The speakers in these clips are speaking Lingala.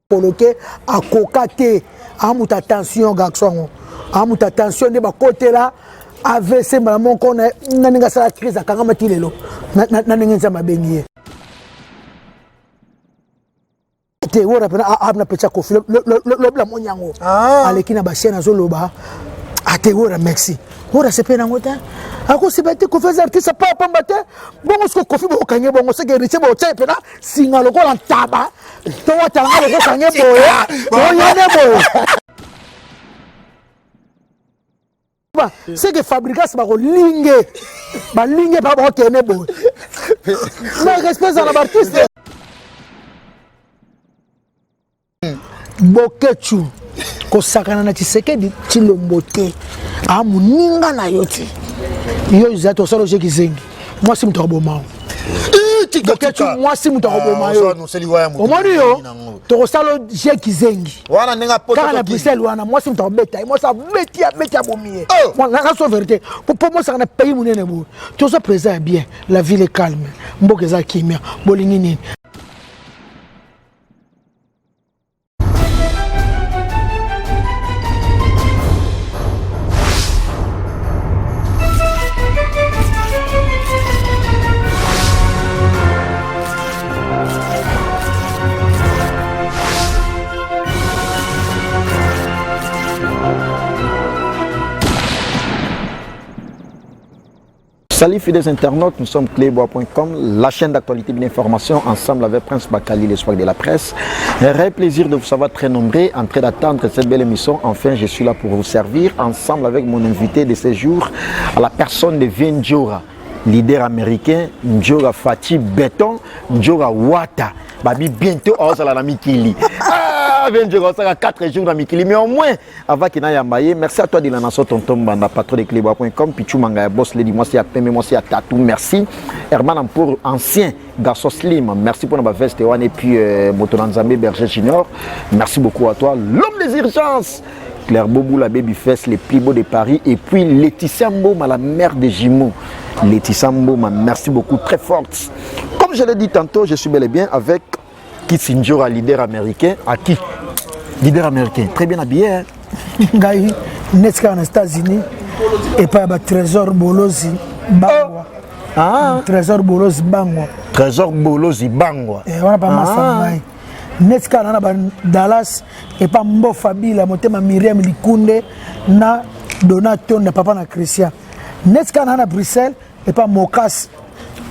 Koloke akoka te amuta tension garçon yango amuta tension nde bakotela avc mbala moko na ndenge asala crise akangama ti lelo na ndenge nzambe abengi ye te wora mpena abna pecha kofi lobi namoni yango ah. Aleki na bachaine azoloba ate wora merci wora sepe nango te akosepa te. Kofi aza artiste pa pamba te. Bongo siko Kofi bokange bongo seke riche botia mpena singa lokola ntaba to watala nga bokokange boye boyene boye seke Fabrigas bakolinge balinge mpa bakokende boye. Mais respect ezala na baartiste. Bokechu kosakana na Tshisekedi Tshilombo te, a moninga na yo te. Yo eza tosala oje kizengi mwasi moto akoboma yo. Bokechu mwasi moto akoboma yo. Omoni yo tokosala oje kizengi kaka na Bruxelles wana mwasi moto akobeta ye. Mwasi abeti abeti abomi ye. Naso vérité po mosaka na pays monene boye toza président ya bien. La ville est calme, mboka eza kimia. Bolingi nini? Salut fidèles internautes, nous sommes clébois.com, la chaîne d'actualité et d'information, ensemble avec Prince Bakali, l'espoir de la presse. Un réel plaisir de vous savoir très nombreux en train d'attendre cette belle émission. Enfin, je suis là pour vous servir, ensemble avec mon invité de ce jour, à la personne de Vendjora, leader américain, Njora Fati Béton, Njora Wata. Babi bientôt, oh, la mikili. Ah, Vendjora, ça 4 jours dans mikili, mais au moins, avant qu'il n'aille yamba merci à toi de la nation, tonton Banda, patron de clébois.com, Pichou Manga, boss lady, moi c'est à Pembe, moi c'est à Tatou, merci. Herman Ampour, ancien garçon slim, merci pour notre veste et puis euh, Nzambe, Berger Junior, merci beaucoup à toi, l'homme des urgences. Claire Bobou, la baby face, les plus beaux de Paris, et puis Laetitia Mboma, la mère des jumeaux. Laetitia Mboma, merci beaucoup, très forte. Comme je l'ai dit tantôt, je suis bel et bien avec Kisindjora, leader américain. À qui? Leader américain, très bien habillé. Hein? Ngai neti kaka na États-Unis epai ya batrésor Bolozi Bangwa. Ah. Trésor Bolozi Bangwa. Trésor Bolozi Bangwa. Eh, wana bamasa na ngai neti kaka na badallas epa Mbofa Bila motema Miriam Likunde na Dona Tonda papa na Christian, neti kaka na na Bruxelles epa Mokas.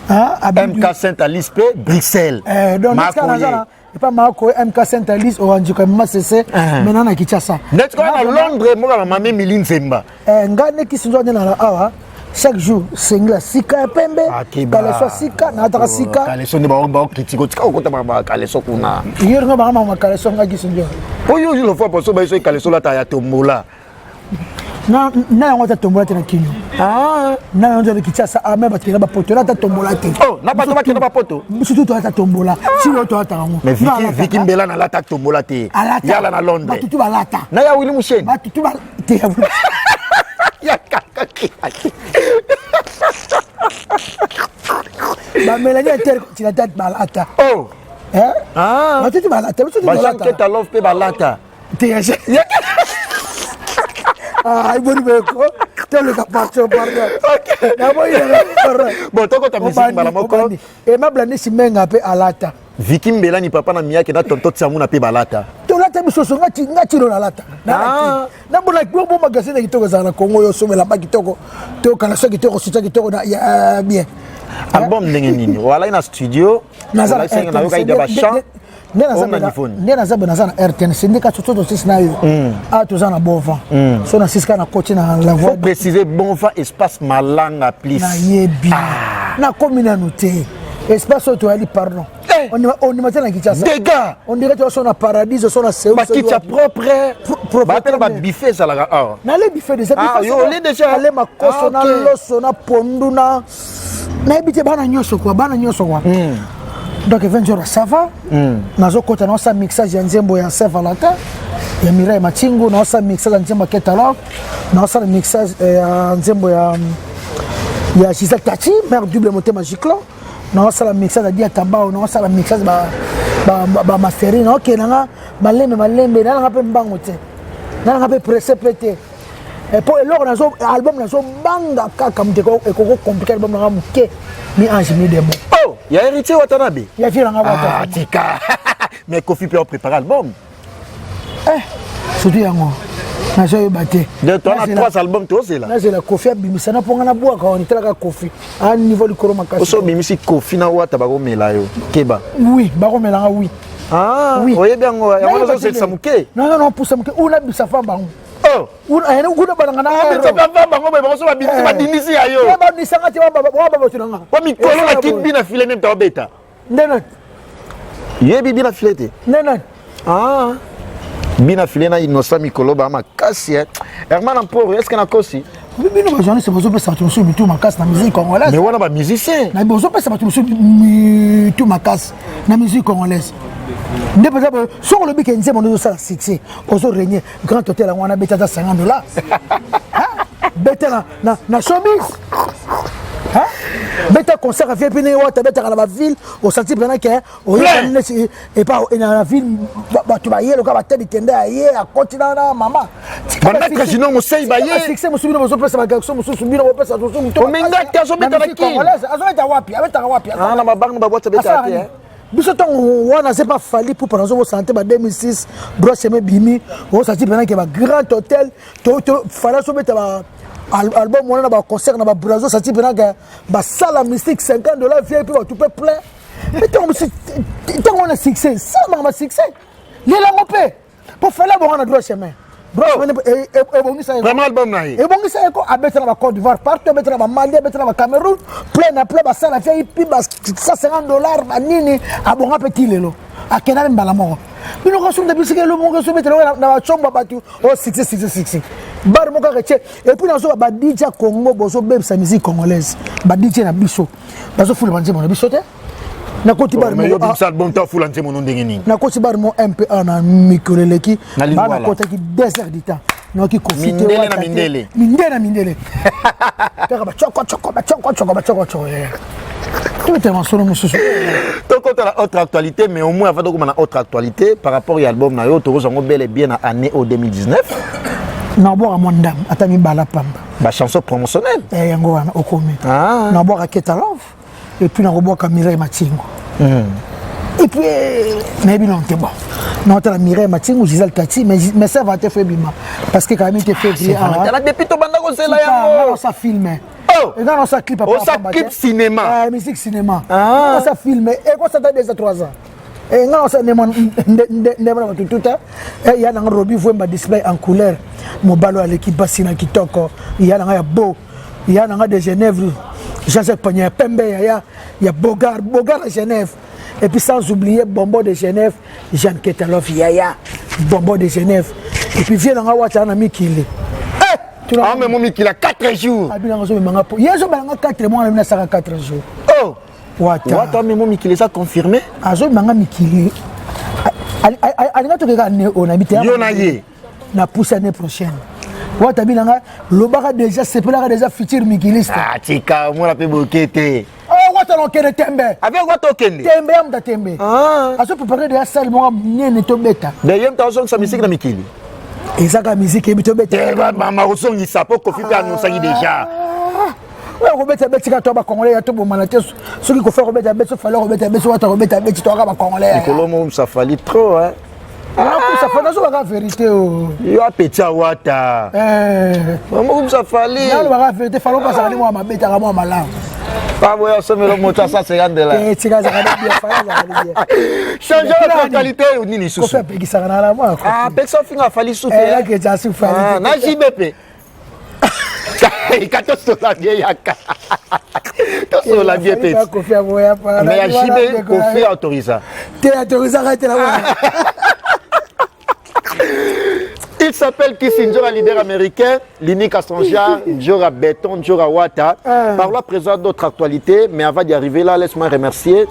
MK Saint Alice pe Bruxelles. Eh, donc neti kaka naza na epa Mako MK Saint Alice oranjuka Masese maintenant na Kinshasa. Neti kaka na Londres moka na mame Mili Nzemba. Eh, nga nde sinzo nde na awa chaque jour sengla sika ya pembe, kaleso sika naataka sika. Kaleso nde baokritike otika okota bakaleso kuna. Yo nga banga makaleso nga kisinzo. Oyo oyo lofa poso bayiso kaleso lata ya tombola. Na na yango ata tombola te na Kino. Na yango te Kinshasa ame bato kenda bapoto na ata tombola te. Oh, na bato bakenda bapoto. Surtout to ata tombola sino to ata yango. Mais Viki Viki Mbela na lata tombola te. Yala na Londres. Bato tu balata. Na ya Willy Musheni. Bato tu te ya ya kaka. Bamelani intercontinental balata. Oh. Ah. Bato tu balata biso tu balata. Ba Jean Love pe balata. Te ya ah iboni beko toleka pardon pardon. Naboyi pardon. Bon, tokota musique mbala moko. Aimable Nisi Menga mpe alata. Viki Mbelani papa na miyake na tonto Tiamuna mpe balata. Tolata bisoso nga tino nalata. Nabona bo magasin ya kitoko ezala na Congo oyo osomela ba kitoko tokala so kitoko soutien kitoko na ya bien. Album ndenge nini? Walai na studio. Nayoka ida ba chant. Nde naza boye naza na RTNC nde kati so tosisi na yo awa toza na bon vent so na sisi kaka na koti na la voix. Faut préciser bon vent espace Malanga plus. Nayebi nakomi nanu te espace oyo toyali pardon ondima te na Kinshasa. Dégâts. On dirait toza so na paradis so na Seoul. Bakiti ya propre. Batela ba buffet ezalaka awa. Nale buffet déjà. Ah, yo ole déjà. Ale makoso na loso na pondu na nayebi te bana nyonso kwa bana nyonso kwa. Donc 20 jours ça va. Nazokota naosala mixage ya nzembo ya Saint Valentin ya Mireille Matingu, naosala mixage ya nzembo ya Ketalor, naosala mixage ya nzembo ya Gisèle Tati mère double motema giclon, naosala mixage ya Dia Tabao, naosala mixage ba Bamastering naokende nanga malembe malembe, nalanga mpe mbango te, nalanga mpe presse mpe te, mpo eloko nazo album nazobanga kaka moto ekoko compliquer album nanga moke, mi ange mi démon. Oh, ya Héritier Watanabe. Ya vie nanga Wata. Ah, tika, mais Kofi mpe opréparé album. Eh, surtout yango nazoyeba te. De toi na trois albums tozela. Nazela Kofi abimisa na mponga nabwaka wana etalaka Kofi a niveau likolo makasi. Oso obimisi, Kofi na Wata bakomela yo, keba. Oui, bakomelanga, oui. Ah, oui. Oyebi yango, yango nazoselisa moke. Non, non, non, pusa moke una bisa fa bango. Oh, kuna balanga na bango boye, bango so babimisi, badindisi ya yo. Babisanga te, babato nanga. Po mikolo na kini bina file nde tobeta. Nde nani? Yebi bina file te? Nde nani? Ah, bina file na Innocent mikolo ba makasi. Herman Amporo, est ce que nakosi? Bino bajournaliste bozopesa bato mosusu mitu makasi na musique congolaise. Mais wana bamusicien. Na bozopesa bato mosusu mitu makasi na musique congolaise nde mpenza. Soki olobi ke nzembo nde ozosala succès, ozo régner grand hôtel, yango wana beta ata 50 $, beta na showbiz, beta concert afie mpe ndenge Wata betaka na baville, osanti mpena ke oyeba neti epa na ville bato baye loka batedi kende ya ye akoti na mama. Bamaître Junior Mosei baye. Succès mosusu bino bozopesa bagarçon mosusu, bino bopesa mosusu. Omenga te, azobeta na Kini. Azobeta wapi? Abetaka wapi? Na babango babwata, betaka te. Biso ntango wana se pa Fally Pupa nazobosana te, ba 2006 Droit Chemin bimi, osati mpena ke bagrand hôtel Fally azobeta ba album wana na baconcert na babrazo, osati mpena ke basala mystique 50 $ vip, bato mpe plein. Mpe ntango mosusu, ntango wana succès salamaka, basuccès lelango mpe mpo Fally abonga na Droit Chemin. Ebongisa. Vraiment, album na ye. Ebongisa ye ko abeta na baCôte d'Ivoire partout, abeta na baMali, abeta na baCameroun, plein na plein, basala vip ba 150 $ banini, abonga mpe ti lelo akenda mpe mbala moko. Bino kasumta bisika elo moko esobetela na bacomba bato o succès, succès, succès bar moko kaka tie. Et puis nazoba ba DJ Congo bozobebisa musique congolaise. Ba DJ na biso bazofula banzembo na biso te. Nakoti bar moko album ta fula nzembo no ndenge nini? Nakoti bar mo mpa na mikolo eleki, banakotaki 2 heures du temps, nayoki Kofi te. Mindele na mindele. Mindele na mindele kaka, bacokocoko, bacokocoko, bacokocoko, tobetela masolo mosusu. Tokota na autre actualité, mais au moins avant tokoma na autre actualité par rapport ya album na yo, tokozango bel et bien na année au 2019. Nabwaka mwa ndambo, ata mibala pamba. Bachanson promotionnelle. Yango wana okomi. Nabwaka Keta Love et puis nakobwaka Mireille Matingo. Et puis nayebi nano te, bon, naotala Mireille Matingo, Gisèle Tati, mais ça va te fo ebima parce que kaka te février. Depuis tobanda kozela yango. Osa film. Eza nosa clip. Osa clip cinéma. Musique cinéma, osa film ekosata 2 à 3 ans. Nga nosa ndemona bato tuta ya nanga Robi Vwemba, display en couleur, mobalo aleki basi na kitoko, ya nanga ya beau, ya nanga de Genève, Jean-Jacques Pagna ya pembe, ya ya Bogar Bogar à Genève. Et puis sans oublier Bonbon de Genève, Jeanne Ketalov, yaya Bonbon de Genève. Et puis vie nanga Wata na mikili. Ah, mais mon mikili a 4 jours. Abinanga azomemanga po ye azobalanga 4 mois, na bino asaka 4 jours. Oh. Wata. Wata memo mikili eza confirmé. Azomemanga mikili, alinga tokeka ne oyo nayebi te. Yo na ye. Na pousse année prochaine. Wata binanga lobaka déjà, sepelaka déjà, futur mikiliste. Ah, tika, omona mpe boke te. Oh, Wata na okende tembe. Avec Wata okende. Tembe ya muta tembe. Azoprépare déjà salle moko monene tobeta. De ye moto azongisa misiki na mikili. Ezaka musique eyebi tobeta. Mama kozongisa mpo Kofi mpe anonsaki déjà. Oyo kobeta betika to bacongolais ya tobomana te. Soki Kofi akobeta beti, Fally akobeta beti, Wata akobeta beti, toyaka bacongolais. Likolo mo Fally trop, hein. Nakusa Fally, nazobaka vérité o. Yo apeti awata mokumisa Fally. Nalobaka vérité. Fally opasaka ni mwa mabe, taka mwa malamu. Paboya osomela moto asa 50 $. Tika, azalaka bien, Fally azalaka bien. Change actualité nini Kofi susu? Apekisaka na la mwa. Apekisa ofinga Fally su te. Akeza su Fally. Na jibe mpe ka tosola bien, yaka tosola bien pe. Kofi aboya. Mais ya jibe, Kofi autorisa. Te, autorisaka te na Il s'appelle Kissinjora, leader américain, Lini Kassanja, Njora Béton, Njora Wata. Parlons à présent d'autres actualités, mais avant d'y arriver là, laisse-moi remercier.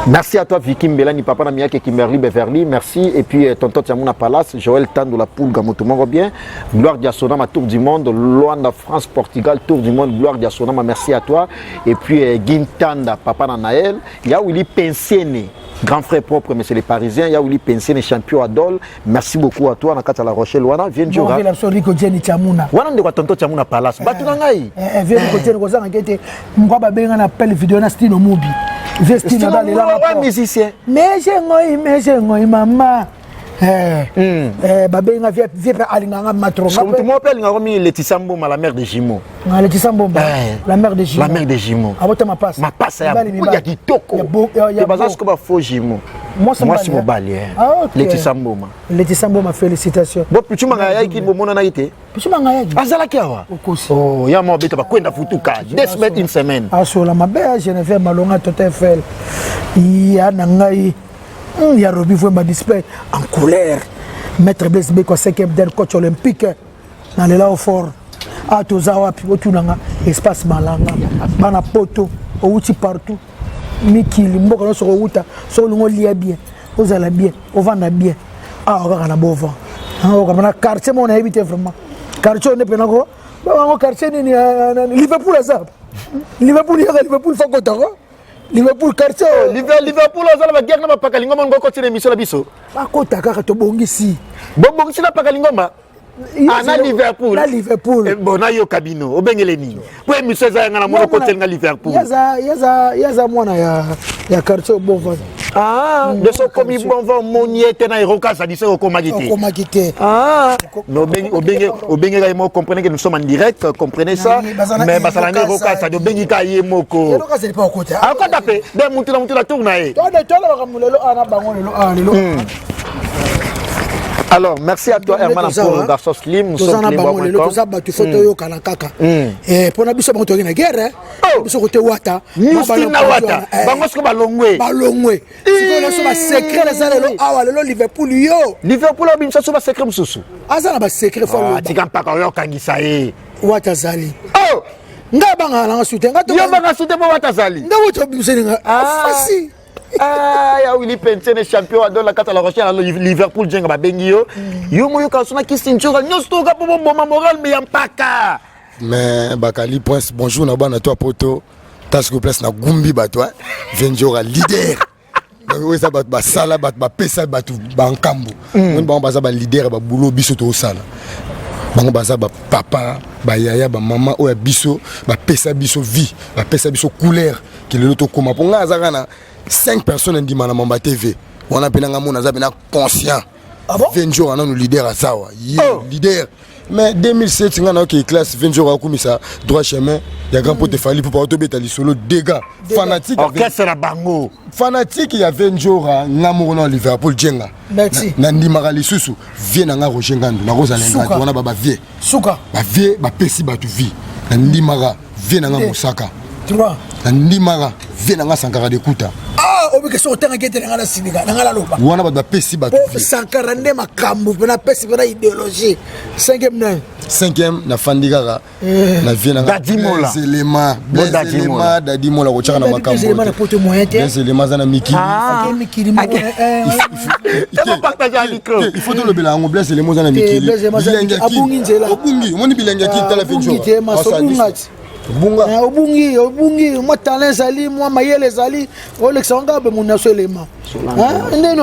Merci à toi Vicky Mbelani, papa Namiake Kimberly Beverly, merci. Et puis tonton Tiamouna Palace, Joël Tando la Poule, Gamoto bien. Gloire Diasona, ma tour du monde, Luanda, France, Portugal, tour du monde, Gloire Diasona, merci à toi. Et puis Gintanda, papa Nanaël, il y a Willy Pensene. Grand frère propre, mais c'est les Parisiens. Yaouli Pensene, champion Adol. Merci beaucoup à toi, Nakata La Rochelle. Wana, viens Djora. Rico Jenny Chamuna. Wana ndeko tonto Chamuna Palace. Batu na ngai. Eh, eh, viens Rico Jenny kozanga kete. Mwa babenga na appel vidéo na Stino Mubi. Viens Stino dans les là. musicien. Mais j'ai ngoi, mais j'ai ngoi maman. Eh, eh, babenga vie vie pe alinganga matro. Mutu moko mpe alingaka mingi Laetitia Mboma, la mère de jumeaux. Ah, Laetitia Mbomba, eh, la mère de jumeaux. La mère de jumeaux. Abota mapasa. Mapasa ya ya kitoko. Ya baza siko ba faux jumeaux. Mwasi mobali. Eh. Ah, okay. Laetitia Mboma. Laetitia Mboma, félicitations. Bo Pichu Mangayaki bomonana ye te. Pichu Mangayaki. Azalaki awa. Okosi. Oh, ya mo beta bakwenda futuka. 2 semaines, une semaine. Asola mabe ya Geneviève Malonga Tota FL. Ya na ngai ya Robi Vwemba display en couleur. Maître Blaise Beko 5e dan coach olympique. Na lela au fort. Ah toza wapi otunanga espace malanga bana poto outi partout mikili mboka nyonso kowuta soki olingi olia bien ozala bien ovanda bien awa kaka na bova na quartier moko nayebi te vraiment quartier oyo nde mpena ko bango quartier nini Liverpool aza Liverpool yaka Liverpool fakotako Liverpool quartier oyo Liverpool aza na baguerre na bapaka lingomba ngo okoti na émission na biso. Bakota kaka tobongisi. Bobongisi na paka lingomba. Ah, na Liverpool. Na Liverpool. Eh, bon, nayoka bino obengele nini po émission eza yanga na mona okotelinga Liverpool. Yaza mwana ya quartier bon vent. Ah, de so okomi bon vent omoni ye te na eroka azali soki okomaki te. Okomaki te. Ah, mais obengeka ye moko, comprenez que nous sommes en direct, comprenez ça. Mais basala nde eroka azali obengi ka ye moko. Eroka azali mpe okota. Akota mpe de mutu na mutu na tour na ye. Tolobaka lelo awa na bango lelo awa lelo. Alors, merci à toi, Herman pour garçon Slim. Nous sommes na bango lelo, toza bato fo toyokana kaka mpona biso bango toyaki na guerre, biso kote wata. Newstin na wata bango siko balongwe. Balongwe sikoyo nyonso, basecret eza lelo awa lelo Liverpool yo. Liverpool obimisa so basecret mosusu. Aza na basecret fo. Tika mpaka oyo okangisa ye. Wata azali. Ngai abangaka nanga su te. Yo banga su te mpo wata azali. Ngai wata obimiseli fasi. Ah, ya Willy Pentene champion adon na kati ya La Rochelle na Liverpool jenga babengi yo. Yo moyoka so na kisi nzoka nyonso toka mpo boboma moral me ya mpaka. Mais Bakali Prince, bonjour na bana to poto tasiko place na gumbi bato venjora leader. Donc oyo eza bato basala, bato bapesa bato bankambo moni bango baza baleader ya babulo biso tozosala. Bango baza bapapa, bayaya, bamama oyo ya biso, bapesa biso vie, bapesa biso couleur ke lelo tokóma. Mpo ngai aza kaka na 5 personnes ndima na Mamba TV wana mpe nanga mona aza mpena conscient. Ah bon? Venjora nanu leader azawa ye. Leader, mais 2007 nga nayoki classe, Venjora akumisa Droit Chemin ya grand pote Fally mpo tobeta lisolo dégâts fanatique. Orchestre na bango. Fanatique ya Venjora, nga moko na Liverpool jenga. Merci. Nandimaka lisusu vie na nga Roger Ngandu, nakozala Suka. ngatu wana bavie. Suka. Bavie bapesi bato vie. Nandimaka vie na nga Mosaka. Trois. Nandimaka vie na nga Sankara de Kuta. Ah, obike soki otangaki ete nanga nasilika nanga naloba. Wana bato bapesi bato po vie. Sankara nde makambo mpena apesi mpena idéologie. Cinquième nani? Cinquième nafandi kaka na vie na nga. Dadi Mola. Blaise Elema. Bo Blaise Dadi Elema Mola. Dadi Mola kotiaka na Blaise Elema na makambo. poto moyen te. Blaise Elema aza na mikili. Ake mikili moko, Temo partage ya micro. Il faut tolobela yango. Blaise Elema oza na mikili. Blaise Elema aza na Bilenge ya mikili. Abungi nzela. Obungi, omoni bilenge ya Kini, tala. Obungi te, maso obunga ti. Obunga. Obungi, obungi mwa talent ezali, mwa mayele ezali, olekisa ngo kaka bemonaso elema ndeni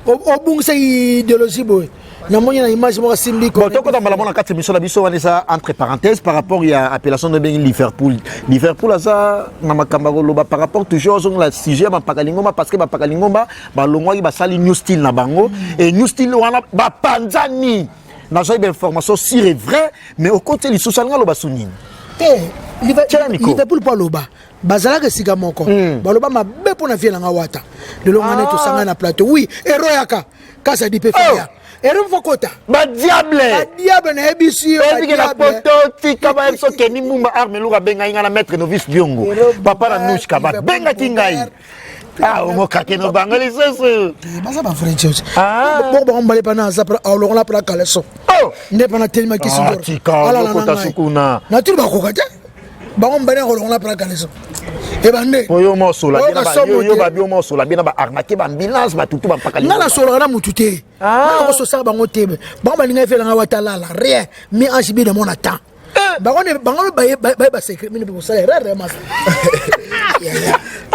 obungisa idéologie boye. Namoni na image moko asimbi. Bon, tokota mbala mona kati émission na biso wana eza entre parenthèses par rapport ya appellation de bengi Liverpool. Liverpool aza na makambo ya koloba par rapport toujours ozongola sujet ya bapaka lingomba, parce que bapaka lingomba balongwaki, basali new style na bango et new style wana bapanzani. Nazwaki bainformation sûre et vrai, mais okoti lisusu alinga aloba su nini? Te. Tiela micro. Liverpool mpo aloba bazalaka esika moko, baloba mabe mpo na vie nanga wata. Lelo nga nde tosangani na plateau. Oui, ero yaka kasi adi mpe faya ero mfo kota. Badiable. Badiable, nayebisi yo. Oyebike na badiable. poto tika bayebi so Keni Mumba arme luka abengai ngai na maître novice Diongo. Ero papa na Bouba, Nushka Liverpool babengaki ngai. Bouba. Ah, omokake no bango lisusu. Baza bavrai church. Ah. Bongo bango mbale pana aza alongola mpena caleçon. Oh! Nde pana telemaki. Ah, tika, okota sukuna. Natuli bakoka te, bango mbale akolongola mpena caleçon ebande. Po yo mosola Oyo kasomo yo te. babi yo mosola bino baarnaque baambulance batutu bampaka. Nga nasolaka na mutu te, nga nakososaka bango te. Bango balinga efelanga watalala rien mi ange bi de mon temps. Bango ne bango baye basecret mine kosala erreur ya masa.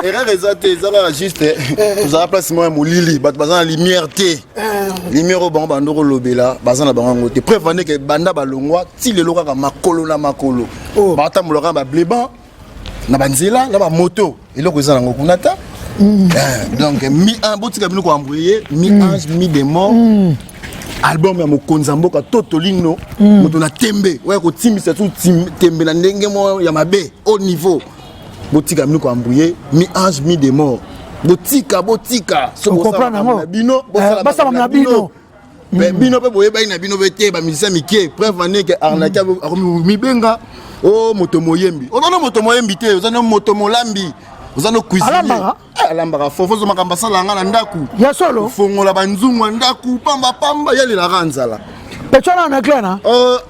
Erreur eza te, eza kaka juste tozala place moko ya molili, bato baza na lumière te. Lumière oyo bango bando kolobela baza na bango yango te. Preuve ane ke banda balongwa ti lelo kaka makolo na makolo. Oh. Batambola kaka bableban na banzela na bamoto, eloko eza nango kuna ta. Donc mi un botika bino koembrouiller mi ange mi démon. Album ya mokonzi ya mboka Totolino, moto na tembe oya kotimbisa tu tembe na ndenge moko ya mabe au niveau. Botika bino koembrouiller mi ange mi démon. Botika, botika. Soki Ocomprendre bosala yango? na bino, Eh, basala na bino. Mais bino mpe boyebaki na bino mpe te, bamusicien mike. Preuve ane ke arnaki akomi mibenga o moto moyembi. Oza no moto moyembi te, oza no moto molambi, oza no cuisinier. Alambaka? Eh, alambaka fofo, ozo makambo asala nga na ndako. Ya solo? Fongola banzungu ya ndako pamba pamba, yalelaka nzala. Pecho na na clair na?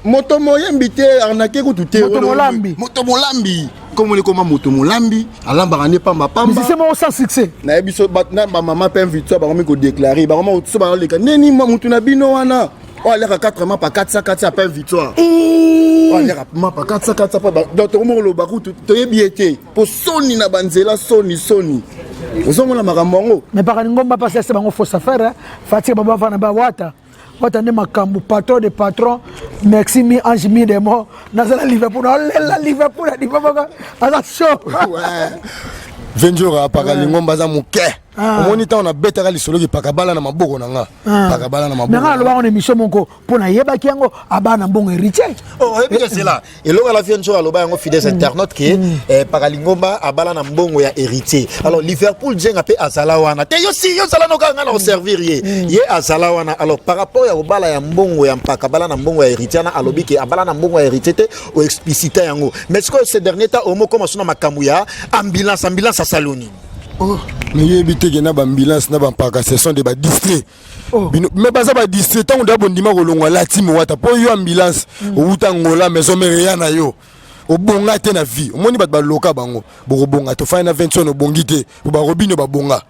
Moto moyembi te, arnake kutu te. Moto molambi. Moto molambi. Comme on est comme moto molambi, alambaka nde pamba pamba. Musicien moko sans succès. Nayebi so bato na bamama mpe victoire bakomi kodéclare, bakomi so baleka neni mutu na bino wana oyo aliaka 4 mapa 400 400 ape victoire. Oyo aliaka mapa 400 400 pa donc tokomi koloba kutu toyebi ye te po soni na banzela, soni soni, ozomona makambo yango. Mais pakani ngomba mpasi ase bango fausse affaire, hein. Fatigue bango bafana ba wata wata nde makambo, patron de patron. Merci mi ange mi démon. Nazala Liverpool, naolela Liverpool na dipa moko aza chaud. Venjora apaka lingomba aza moke. Ah. Omoni ntango nabetaka lisolo kipaka bala na maboko na nga, paka bala na maboko. Nanga nalobaka na émission moko mpo nayebaki yango abana na mbongo héritier. Oh, oyebi ke zela eloko ala vie nzo aloba yango, fidèles internautes, ke Pakalingomba abala na mbongo ya héritier. Alors Liverpool Djenga mpe azala wana te, yo si yo zala noka nga na koservir ye, ye azala wana. Alors par rapport ya kobala ya mbongo ya mpaka abala na mbongo ya héritier wana, alobi ke abala na mbongo ya héritier te, oexplicite yango. Mais sikoyo ces dernier temps omokoma so na makambo ya ambulance, ambulance asali nini? Oh, mais yebi te ke na baambulance na bampaka, ce sont des badistrait. Oh. Bino mais baza badistrait ntango nda bondima kolongwa latime wata mpo yo ambulance owuta Ngola maison mère ya na yo obonga te na vie. Omoni bato baloka bango bokobonga, tofai na 20 obongi te po barobino babonga,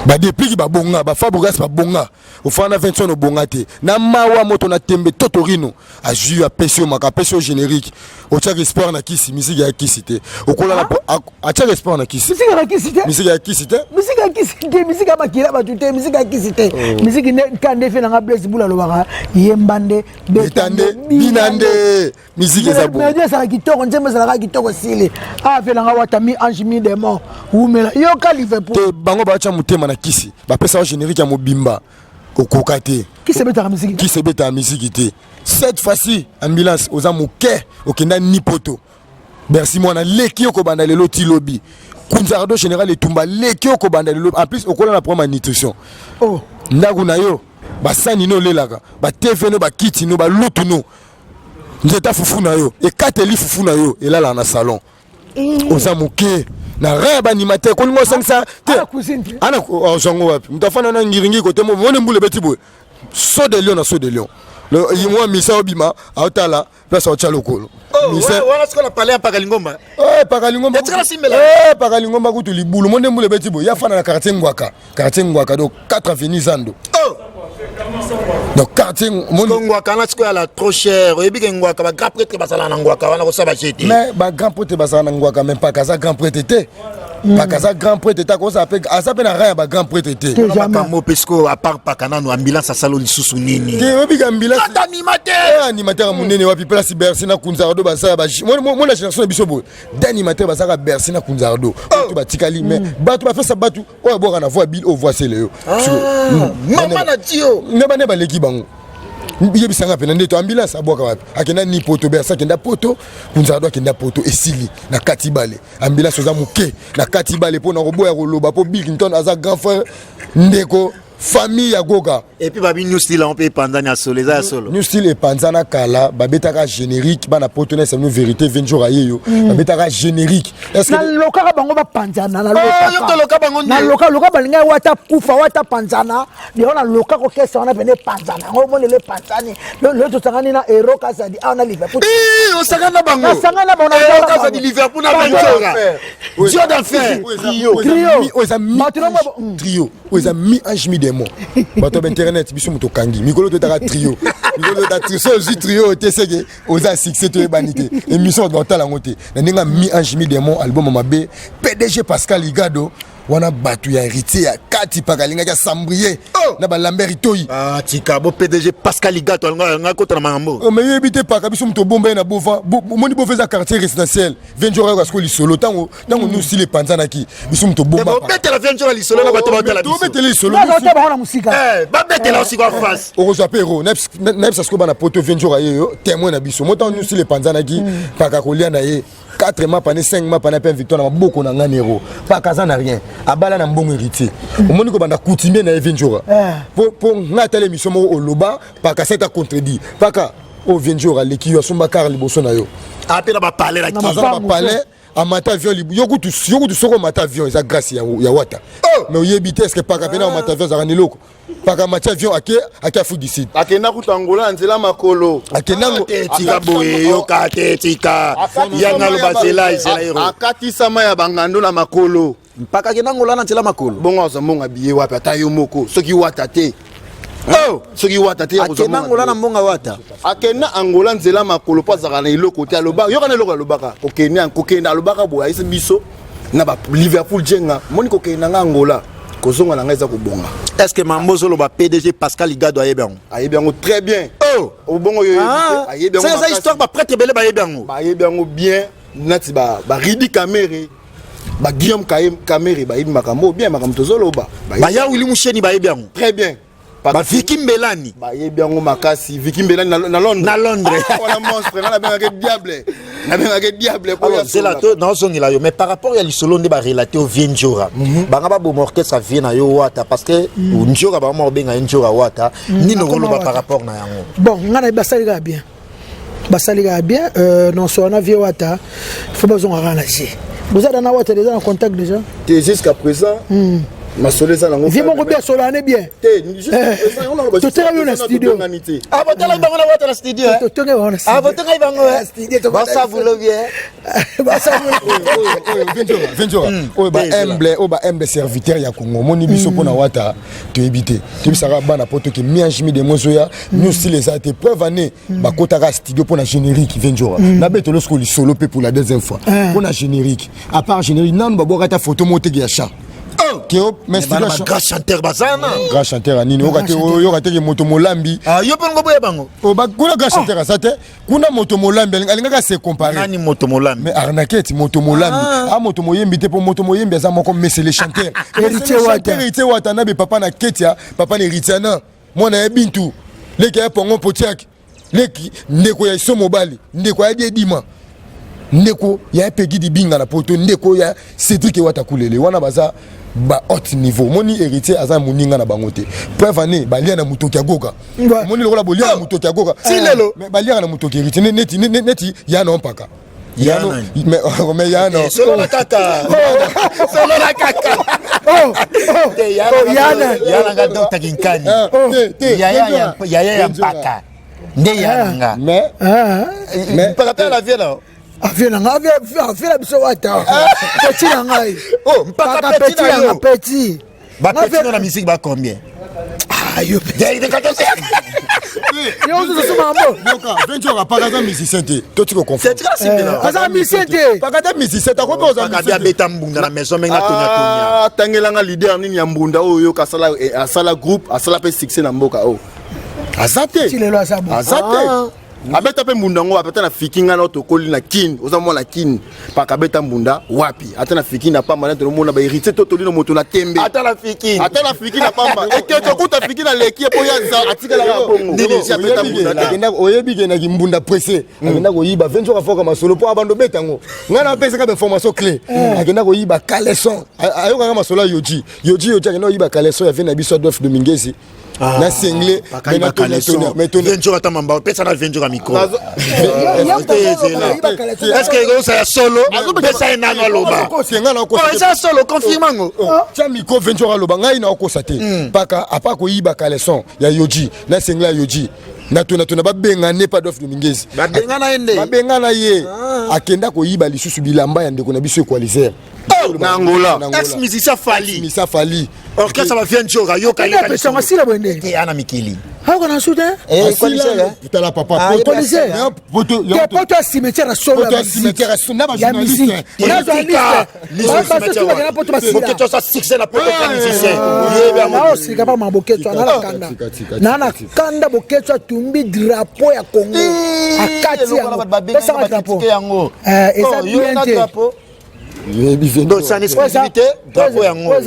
badepliki babonga, bafabrigas babonga, ofanda na 20 obonga te na mawa. Moto na tembe Totorino azwi yo, apesi yo maka, apesi yo générique, otiaka espoir na kisi, misiki ya kisi te, okolala po atiaka espoir na kisi. Misiki ya kisi te. Misiki ya kisi te. Misiki ya kisi te, misiki ya makila bato te, misiki ya kisi te. Misiki nde ka nde fe nanga Blaise Bula alobaka yemba nde. Beta nde, bina nde, misiki eza bo. Melodie ezalaka kitoko, nzembo ezalaka kitoko, esili afe nanga wata mi ange mi démon wumela yoka Liverpool. Te, bango batia motema na kisi, bapesa yo générique ya mobimba, okoka te. Kisi ebetaka misiki? Kisi ebetaka misiki te. Cette fois-ci ambulance oza moke, okenda ni poto Bercy mwana leki, okobanda lelo ti lobi. Kunzardo général etumba leki, okobanda lelo. En plus okola na problème ya nutrition. Oh. Ndako na yo, basani no olelaka, batv no, bakiti no, balutu no, nzeta fufu na yo ekateli fufu na yo elalaka na salon. Oza moke na rein ya baanimateur, kolinga osangisa te. Ana cuisine te. Ana ozwango wapi? Moto afanda na ngiringi kote mo mone mbula ebeti boye, saut de lion na saut de lion. Mwa misa obima, aotala place aotya lokolo. Misa wana sikoyo na palais ya Pakalingomba. Eh, Pakalingomba. Etikala simbela. Eh, Pakalingomba kutu libulu mo nde mbula ebeti boye, ya fanda na quartier Ngwaka, quartier Ngwaka, donc 4 avenue Zando. Oh! Donc quartier moni Ngwaka wana sikoyo ala trop cher. Oyebi ke Ngwaka bagrand prêtre bazala na Ngwaka wana kosala bajete. Mais bagrand prêtre bazala na Ngwaka, mais mpaka aza grand prêtre te, mpaka aza grand prêtre te, akozala mpe aza mpe na rang ya bagrand prêtre te. Te, jamais. Makambo mpe sikoyo, à part paka nano, ambulance asala lisusu nini? Te, oyebi ka ambulance Ata animateur. Eh, animateur ya monene wapi? Place Bercy na Kunzardo basala mona génération na biso boye d'animateur bazalaka Bercy na Kunzardo bato batikali, mais bato bapesa bato oyo abwaka na voix bile oyo voix sele yo. Mama na tio. Nde bane baleki bango, yebisanga mpena nde to ambulance abwaka wapi? Akenda ni poto, Bercy akenda poto, Kunzardo akenda poto, esili na kati bale. Ambulance oza moke na kati bale mpo na koboya koloba mpo Bill Clinton aza grand frère, ndeko, famille ya Goga. Et puis babi new style yango mpe epanzani ya solo, eza ya solo? New style epanzana kala, babetaka générique bana poto na esami vérité 20 jours aye yo, babetaka générique. Est-ce que Nalokaka bango bapanzana. Oh, yo toloka bango nde. Naloka loka balingai wata kufa, wata panzana lelo, naloka kokesa wana pene epanzana yango omoni lelo epanzani. Lelo tosangani na Hero Kazadi awa na Liverpool. Ih, osangani na bango. Nasangani na bango, Hero nasangani na Kazadi, bango. Liverpool na Ventura Dio d'enfer. Trio. Trio. Oyo eza mi Bato na trio, oyo eza mi ange mi démon. mi-démon. Bato ya internet, biso moto okangi mikolo toyetaka trio, mikolo toyeta trio. So ozwi trio te, seke oza succès, toyebani te. Émission bato batala yango te na ndenge ya mi-ange mi-démon. Album ya mabe, PDG Pascal Igado wana, bato ya Héritier ya kati paka alingaki asambrie na balambert itoi. Ah, tika bo PDG Pascal Igato alinga akota na makambo. Oh, mais yoyebi te, paka biso moto obomba ye na Bova. Omoni, Bova eza quartier résidentiel. Venjora yoka sikoyo lisolo ntango nusili epanzanaki, biso moto obomba. Obetela Venjora lisolo na bato baotala biso. Tobetela lisolo. Naza bango na mosika. Babetela osiko face. Okozwa mpe ero nayebisa sikoyo bana poto. Venjora ye yo témoin na biso mo ntango nusili epanzanaki, paka kolia na ye 4 mapa ne 5 mapa na mpe victoire na maboko na nga nero. Paka aza na rien, abala na mbongo Héritier. Omoni kobanda coutumier na ye Venjora, po nga atala émission moko oloba paka seta contredit paka oyo. Venjora aleki yo, asomba car liboso na yo. Ape na bapalais na aza na bapalais, amata avion. Yo kutu, yo kutu soki omata avion eza grâce ya Wata, mais oyebi te est-ce paka pena omata avion azalaka na eloko. Paka amati avion, ake Afrique du Sud. Akenda kuta Angola na nzela makolo. Akendango. Te, tika boye, yoka te, tika yanga loba zela ezela ero. Akatisama ya bangando na makolo. Mpaka akenda Angola na nzela makolo. Bongo azwa mbongo abiye wapi? Ata yo moko, soki Wata te. Oh! Soki Wata te. Akenda Angola na mbongo Wata. Akenda Angola nzela makolo mpo azalaka na eloko te. Aloba, yoka na eloko alobaka, kokende, kokende, alobaka boye, ayesi biso na ba Liverpool jenga moni, kokende na nga Angola, kozonga na ngai eza kobonga. Est ce que mambo ozoloba, PDG Pascal Igado ayebi yango? Ayebi yango très bien. Oh! Obongo yo ayebi yango. Eza histoire, baprêtre ebele bayebi yango. Bayebi yango bien, nati baridi Kamere, baguillaume Kamere bayebi makambo bien, makambo tozoloba. Baya Wili Musheni bayebi yango. Très bien. Baviki Mbelani. Bayebi yango makasi. Viki Mbelani na Londres. Na Londres. Wana monstre, nga nabengaki diable, nabengaki diable. Alors zela, to naozongela yo, mais par rapport ya lisolo nde barelate o vie Njora, banga baboma orchestre vie na yo Wata, parce que Njora bama obenga ye Njora Wata. Nini okoloba par rapport na yango? Bon, nga na basali kaka bien, basali kaka bien. Non, so wana vie Wata, faut bazonga kaka na jeu. Boza na Wata déjà na contact déjà? Te, jusqu'à présent masolo eza nango. Vie moko bien, solane bien. Toteka bino na studio. Ah, botala bango na Wata na studio. Totonga bango na studio. Ah, botonga bango basavulo bien. Venjora oyo, bahumble oyo, bahumble serviteur ya Congo. Omoni biso mpo na Wata toyebi te, toyebisaka bana po toke mi-ange mi-démon ezoya, new style eza te. Preuve ane bakotaka studio mpo na générique. Venjora nabetelo siko lisolo mpe pour la deuxième fois mpo na générique. À part générique, nanu babwaka ata photo moko teke ya chat. Mais grand chanteur bazana. Grand chanteur anini? Oyoka teke moto molambi. Yo mpe ngo boya bango. Kuna grand chanteur aza te. Kuna moto molambi alingaka se comparer. Nani moto molambi? Mais arnaquet moto molambi a moto moyembi te, mpo moto moyembi aza moko, mais c'est le chanteur. Héritier Wata. Héritier Wata na be papa na Ketia, papa na Héritier na mwana ya Bintu, leki ya Pongo Potiak, leki ndeko ya Iso mobali, ndeko ya Diedima, ndeko ya Pegi Dibinga na poto, ndeko ya Cédric Ewata Kulele. Wana baza ba haut niveau. Omoni, Héritier aza moninga na bango te. Preuve ane balia na motoki ya Goga. Omoni lokola bolia na motoki ya Goga. Ti lelo. Mais baliaka na motoki Héritier neti ya na mpaka yano, mais yano. Solola kaka, solola kaka. Yana. Yananga Docteur Kinkani, yaya ya mpaka nde yananga. Mais mpaka mpe ala vie na Avie na ngai, avie na biso Wata, petit na ngai. Mpaka petit na yo. Petit. Bapeti no na musique ba combien? Yo yo ozosoma yango. Ventura paka aza musicien te, toti koconfondre. Aza musicien te. Paka ata musicien te, akoki oza. Abeta mbunda na maison menga tonya tonya. Tangelanga leader nini ya mbunda oyo yoka asala groupe, asala mpe succès na mboka oyo? Aza te. Lelo aza bo. Aza te. Abeta mpe mbunda yango wapi? Ata na fiki ngai na tokoli na Kine, oza mwana Kine, paka abeta mbunda wapi? Ata na fiki na pamba na tonomona bahéritier to toli na moto na tembe. Ata na fiki. Ata na fiki na pamba, ekeke okuta fiki na leki po ya atikalaka bongo. Abeta mbunda te. Oyebi kendaki mbunda pressé, akenda koyiba. Ventura foka masolo mpo abando obeta yango. Ngai napesaka bainformation clé. Akenda koyiba caleçon, ayokaka masolo ya Yoji Yoji Yoji, akenda koyiba caleçon ya vie na biso Adolphe Domingezi na sengle. Ventura ata mamba opesa na Ventura micro. Est ce que ekozala solo? Pesa ye nano aloba. Eza solo, confirme yango. Tia micro, Ventura aloba. Ngai naokosa te. Paka apa koyiba caleçon ya Yoji na sengle ya Yoji na tona tona, babengane pa Adolphe Domingezi. Babengana ye nde. Babengana ye. Akenda koyiba lisusu bilamba ya ndeko na biso Equalizer. Na Angola. Ex musicien Fally. Musicien Fally. Orchestre ba vieux Ndjora yoka yoka. Pesa masila bwende. Te ana mikili. Ayoka na su te. Eh, tala papa. Equalizer. Poto ya poto ya cimetière ya solo. Poto ya cimetière ya solo na ba journaliste. Na journaliste. Ba ba su ba na poto basila. Boketo sa succès na poto ka musicien. Yebe na osika pa maboketo na kanda. Na na kanda boketo atumbi drapeau ya Congo. Akati yango. Pesa drapeau. Eh, eza bien te. Donc c'est en exclusivité drapeau yango. Oyo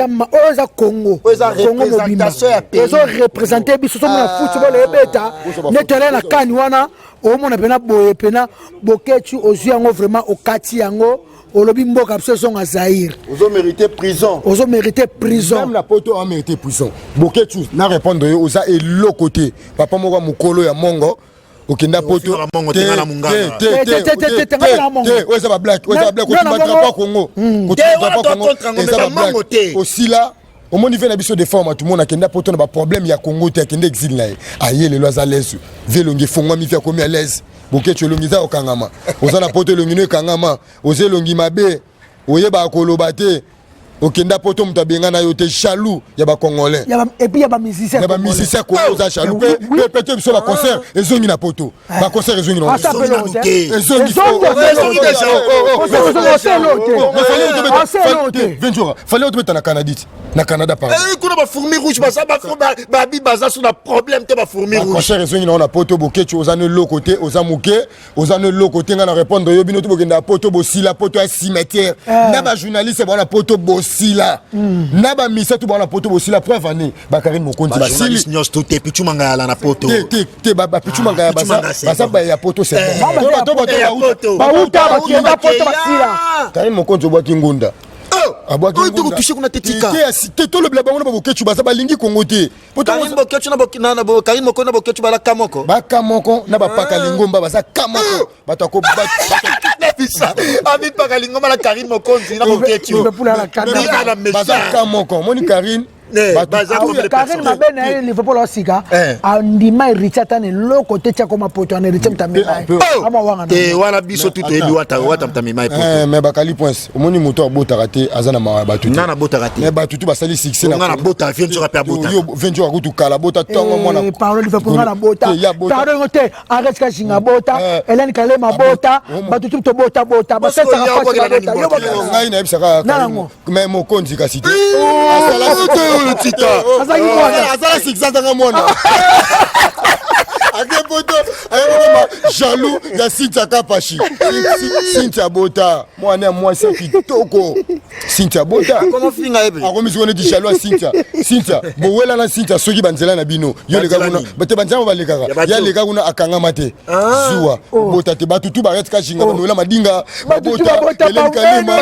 eza Congo. Oyo eza représentation ya pays. Ezo représenter biso somona football ebeta neti ala na kani wana omona pena boye pena Boketshu ozwi yango vraiment okati yango olobi mboka biso ezonga Zaïre. Ozo mériter prison. Ozo mériter prison. Même la poto a mérité prison. Boketshu na répondre yo oza eloko te. Papa moko mokolo ya mongo okenda poto oyo eza bablack oyo eza bablack otumba drapeau ya Congo kotumba drapeau ya Congo eza bablack osila omoni ve na biso de forme tumona akenda poto na baproblème ya Congo te, akenda exil na ye, aye lelo aza l'aise, vie elongi efongwami, vie akomi à l'aise. Boketshu elongi eza kokangama, oza na poto elongi no ekangama, oza elongi mabe, oyebaka koloba te, okenda poto moto abengana yo te, jaloux ya bacongolais et puis ya bamusicien ya bamusicien Congo, oza jaloux mpe pete biso baconcert ezongi na poto, baconcert ezongi na ezongi. Fallait otobeta na Canada, na Canada par kuna bafourmi rouge baza, babi baza so na problème te, bafourmi rouge. Concert ezongi nango na poto. Boketshu oza no eloko te, oza moke, oza no eloko te. Ngai na répondre yo, bino to bokenda poto bosila, poto ya cimetière na bajournaliste bao na poto bosila, na bamisa to bao na poto bosila. Preuve ane bakarine Mokonzi basili nyonso to te. Pichu Mangayala na poto. Te te te, bapichu Mangaya baza baya poto, c'est bon. Bauta bakenda poto basila. Karine Mokonzi obwaki ngunda. Abwaki ngunda kuna te, tika. Te, tolobela bango na baboketshu baza balingi Kongo te. Karine Boketshu na Karine Mokonzi na Boketshu balaka moko. Baka moko na bapaka lingomba baza ka moko, bato ako abipaka lingomba na Karine Mokonzi na Boketshu. Baza ka moko, moni Karine. Karine mabe na ye, Liverpool osika andima héritier ata na eloko te, tia koma poto ana héritier moto amema ye ama wanga. Te, wana biso tu toyebi wata wata moto amema ye poto. Mais bakali poince, omoni moto abotaka te aza na mawa ya bato te. Nga nabotaka te. Mais bato tu basali succès. Nga nabota, vieux Nzoka mpe abota. Vieux Nzoka kutu kala bota ntongo mwana. Pardon, Liverpool, nga nabota, pardon yango te. Arrête Kajinga bota, Hélène Kalema bota, bato tu tobota bota, basalisaka pasi babota. Ngai nayebisaka mais mokonzi kasi te, azala succès azanga mwana, ake poto ayekokoma jaloux ya Cynthia Kapashi. Cynthia bota mwana ya mwasi ya kitoko, Cynthia bota, akomi sikoyo neti jaloux ya Cynthia. Cynthia bowela na Cynthia soki banzela na bino, yo leka kuna te, banzela mo balekaka, ya leka kuna akangama te, zuwa bota te. Bato tu barete Kajinga, banoela Madinga babota, Eleni Kalema,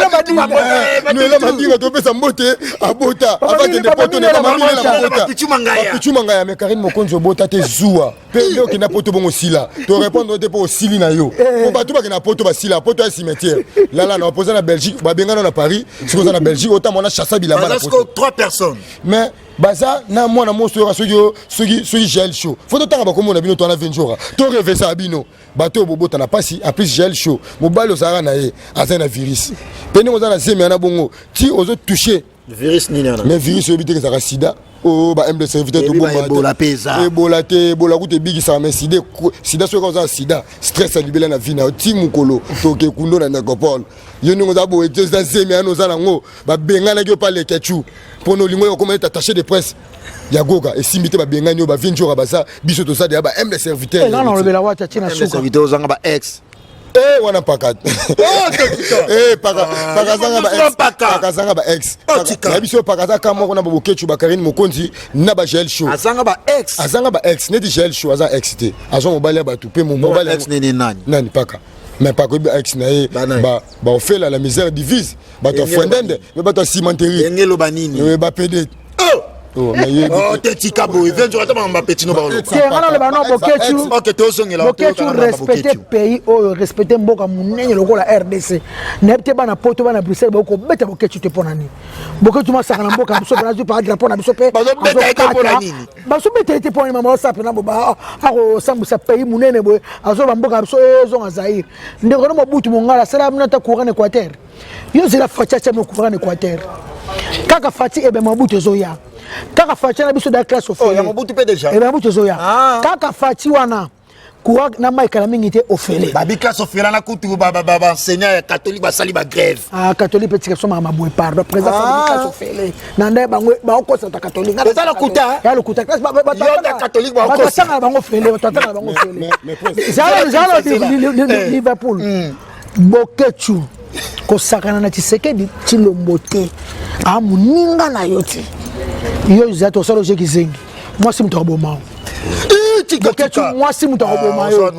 Noela Madinga topesa mbote, abota avakende poto na Pichu Mangaya. Me Karine Mokonzi obota te, zuwa mpe nde okenda poto bongo osila, to répondre te mpo osili na yo, po bato bakenda poto basila, poto ya cimetière. Lala na opoza na Belgique, babengana na Paris, soki oza na Belgique otamba na chassa bilamba na poto. Trois personnes. Mais baza na mwana moso oyoka soki soki soki Gel Show, fo totanga bakomona bino to wana Venjora to revesa bino bato oyo bobota na pasi. En plus Gel Show, mobali ozalaka na ye aza na virus mpe ndenge oza na zemi wana bongo ti ozotouche. Virus nini wana? Mais virus oyebi te, ezalaka sida oyo ba humble serviteur. Ebola mpe eza. Ebola te, ebola kuta ebikisaka, mais sida, sida soki oza na sida, stress ya libela na vie na yo ti mokolo toke kundo na nécropole. Yo ndenge oza boye te, eza zemi wana oza nango, babenganaki yo pa Lekechu mpona olingo oyo okoma neti attaché de presse ya Goga, esimbi te, babengani yo. Bavie Nzoka baza, biso toza deya ba humble serviteur. Nga nalobela wata tina suka. Serviteur ozanga ba ex. Eh, wana paka, eh paka, paka zanga ba ex, paka zanga ba ex na biso, paka aza ka moko na babokechu, bakarine Mokonzi na ba Gel Show. Azanga ba ex. Azanga ba ex neti Gel Show aza ex te, azwa mobali ya bato mpe mobali. Ex nini, nani? Nani? Paka, mais paka oyebi ex na ye, baofela la misère divise, bato ya Fwendende, me bato ya cimenterie. Ndenge eloba nini? Bapede. Oh, mais ye- Oh, te tika boye venjoka ata makambo bapeti no baoloba te nga naloba no Boketshu. Ok, tozongela Boketshu, respecte pays oyo, respecte mboka monene lokola RDC. Nayebi te, bana Poto, bana Bruxelles bakobeta Boketshu te mpo na nini? Boketshu masaka na mboka na biso mpe nazwi pa drapeau na biso mpe. Bazobeta ye te mpo na nini? Bazobeta ye te mpo na nini? Mama osala mpena bo akosambwisa pays monene boye, azoba mboka na biso ezonga Zaire. Ndeko no Mobutu Mongala asala bino ata courant na Équateur. Yo zela Fatshi atia bino courant na Équateur. Kaka Fatshi ebe Mobutu ezoya, kaka Fatshi na biso da classe. Oh, ya Mobutu mpe déjà. Ebe Mobutu ezoya. Ah. Kaka Fatshi wana, courant na mai kala mingi te, ofele. Babi classe ofela na kutu baenseignant ya catholique basali bagrève. Ah, catholique mpe tika biso makambo boye, pardon. Président Fali, classe ofele na nde bango baokosa ta catholique. Eza lokuta? Ya lokuta, classe Yo ta catholique baokosa. Bato atanga na bango fele, bato atanga na bango fele. Mais Prince- Zala Liverpool. Boketshu, kosakana na Tshisekedi Tshilombo te, a moninga na yo te. Yo eza tosala oje kizengi, mwasi moto akoboma. Boketshu, mwasi moto akoboma yo.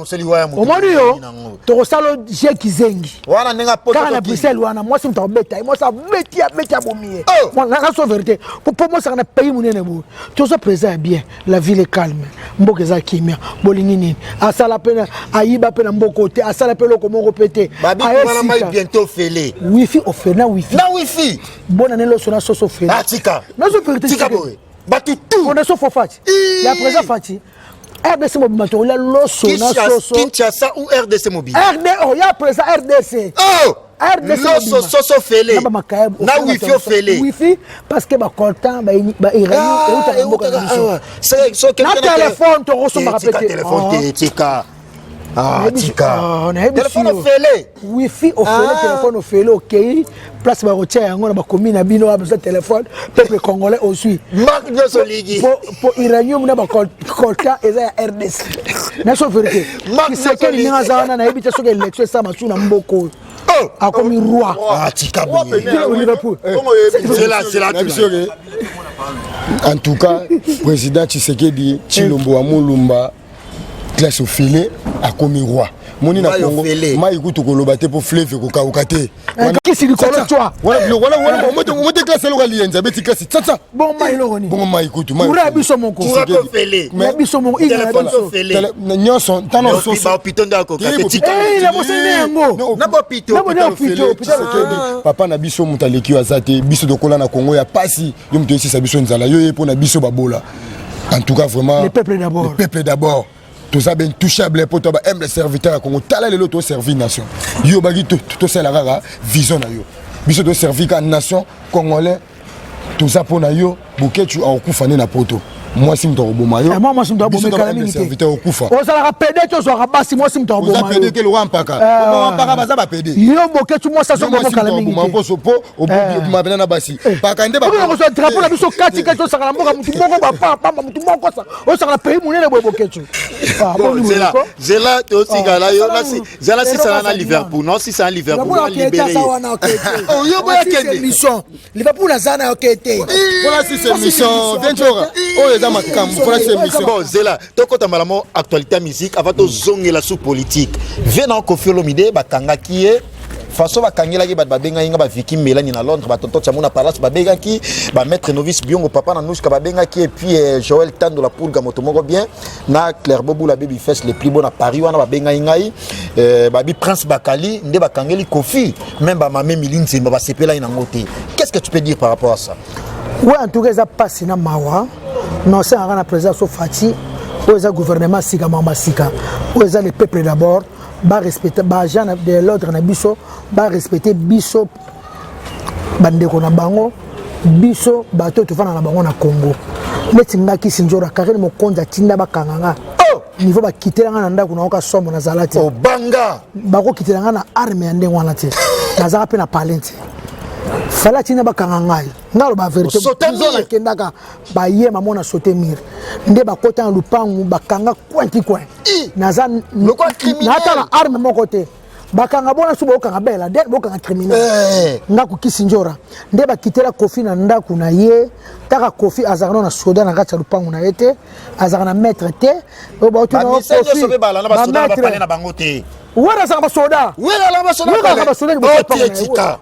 Omoni yo tokosala je kizengi. Wana ndenge kaka na Bruxelles wana, mwasi moto akobeta ye, mwasi abeti, abeti, abomi ye. Naso vérité po mosaka na pays monene boye, toza président ya bien, la ville est calme, mboka eza kimia. Bolingi nini? Asala mpe ayiba mpe na mboka te, asala mpe eloko moko mpe te. Babi wana mai bientôt fele. Wifi ofele na wifi. Na wifi. Bona ne loso na soso ofele. Ah, tika. Nazo vérité. Tika boye, bato tout. Fondation fo Fatshi ya président Fatshi, RDC mobima tokolia loso na soso. Kinshasa ou RDC mobima? RD, oh, ya président RDC. Oh! RDC. Loso, soso fele. Na bamakayabu. Na wifi ofele. Wifi, parce que bacoltan, bauranium euta na mboka na biso. Na telefone tokosombaka pe te. Telefone te, tika. Ah, tika. Telefone ofele. Wifi ofele, telefone ofele. Okei place bakotia yango na bakomi na bino wana, besoin telefone, peuple congolais ozwi. Marque nyonso olingi. Po uranium na bacoltan eza ya RDC. Naso vérité, Tshisekedi ndenge aza wana, nayebi te soki élection esala masu na mboka oyo, akomi roi. Ah, tika boye. Liverpool. Zela, zela. Na biso ke en tout cas président Tshisekedi Tshilombo wa Mulumba, classe ofele, akomi roi. Moni na Mai Congo ofele. mai kutu koloba te, mpo fleuve ekokauka te. Kisi likolo twa. Wana biloko wana wana omote classe eloko aliyenza abeti classe tsatsa. Bon, mai eloko nini? Bongo mai kutu mai Courant ya ofele. biso moko. Courant mpe ofele. Ya biso moko, ina ya Telefone biso. ofele. Nyonso ntana ososo. Bahôpitaux nde akoka te, tika. Eh, na bosali yango. Na bahôpitaux. Na hôpitaux, hôpital. Tshisekedi, papa na biso, moto aleki yo aza te. Biso tokola na Kongo ya pasi, yo moto oyesisa biso nzala, yo ye mpo na biso babola. En tout cas vraiment, Le peuple d'abord. Le peuple d'abord. Toza ba intouchable mpo to ba humble serviteur ya Congo. Tala lelo toservi nation. Yo baki tosala kaka vision na yo, biso toservi kaka nation congolais. Toza mpo na yo. Boketshu akokufa nde na Poto, mwasi moto akoboma yo. Eh, mwa mwasi moto Biso aboma to ekala ba humble mingi te. serviteur okufa. Ozalaka pédé te, ozwaka basi, mwasi moto Oza aboma. pédé te, lokwa mpaka. Oboma mpaka, baza bapédé. Yo Boketshu, mwasi azoboma kala mingi te. Mposo mpo obima pena na basi paka nde. Oyo kozwa drapeau na biso kati kati, osaka na mboka mutu moko bapapamba mutu moko osaka na pays monene boye, Boketshu. Ah, Bon, boni boye zela ko? zela, totikala yo. Ah, Zela sisana na eloko Liverpool, non, sisana Liverpool Liverpool na libéré. Oh, yo boya kende. Émission Liverpool aza na yoke te. Mpona sise émission, ventura oyo eza makambo mpona sise émission. Bon, zela tokɔta mbala mo actualité ya musique avant tozongela sous politique. Vie na Koffi Olomide, bakangaki ye façon bakangelaki bato, babengaki nga, baviki Melani na Londres, batonton Tiamu na Palace babengaki, bamaître novice Biongo, papa na Nushka babengaki, et puis Joël Tando la Pulga, moto moko bien na Claire Bobula, baby face le plus beau na Paris wana, babengaki ngai, babi Prince Bakali nde bakangeli Koffi. Même bamame Mili Nzemba basepelaki nango te. Qu'est ce que tu peux dire par rapport à ça? Ouais, en tout cas eza mpasi na mawa, mais osengaka na président so Fatshi, oyo eza gouvernement sika, makambo sika oyo eza le peuple d'abord, barespecte baagent de l'ordre na biso, barespecte biso bandeko na bango, biso bato oyo tofanda na bango na Congo. Neti nga kisi nzora, Karine Mokonzi atinda bakanga nga. Niveau bakitela nga na ndako, nayoka somo, nazala te. Obanga. Bakokitela nga na arme ya ndenge wana te, nazalaka mpe na palin te. Fally atinda bakanga ngai. Nga aloba vérité. Osauter mur. Nakendaka bayema mona sauter mur nde bakota na lupangu, bakanga coin ti coin. Naza Lokola criminel. naata na arme moko te. Bakanga bona so bokanga bela de bokanga criminel. Nga kokisi njora nde bakitela Koffi na ndako na ye. Taka Koffi azalaka nano na soda na kati ya lupangu na ye te, azalaka na maître te oyo baotuna. Bamisa nyonso mpe balanda basoda na bapale na bango te. Wera azalaka basoda. Wera na basoda. Wera na basoda liboso.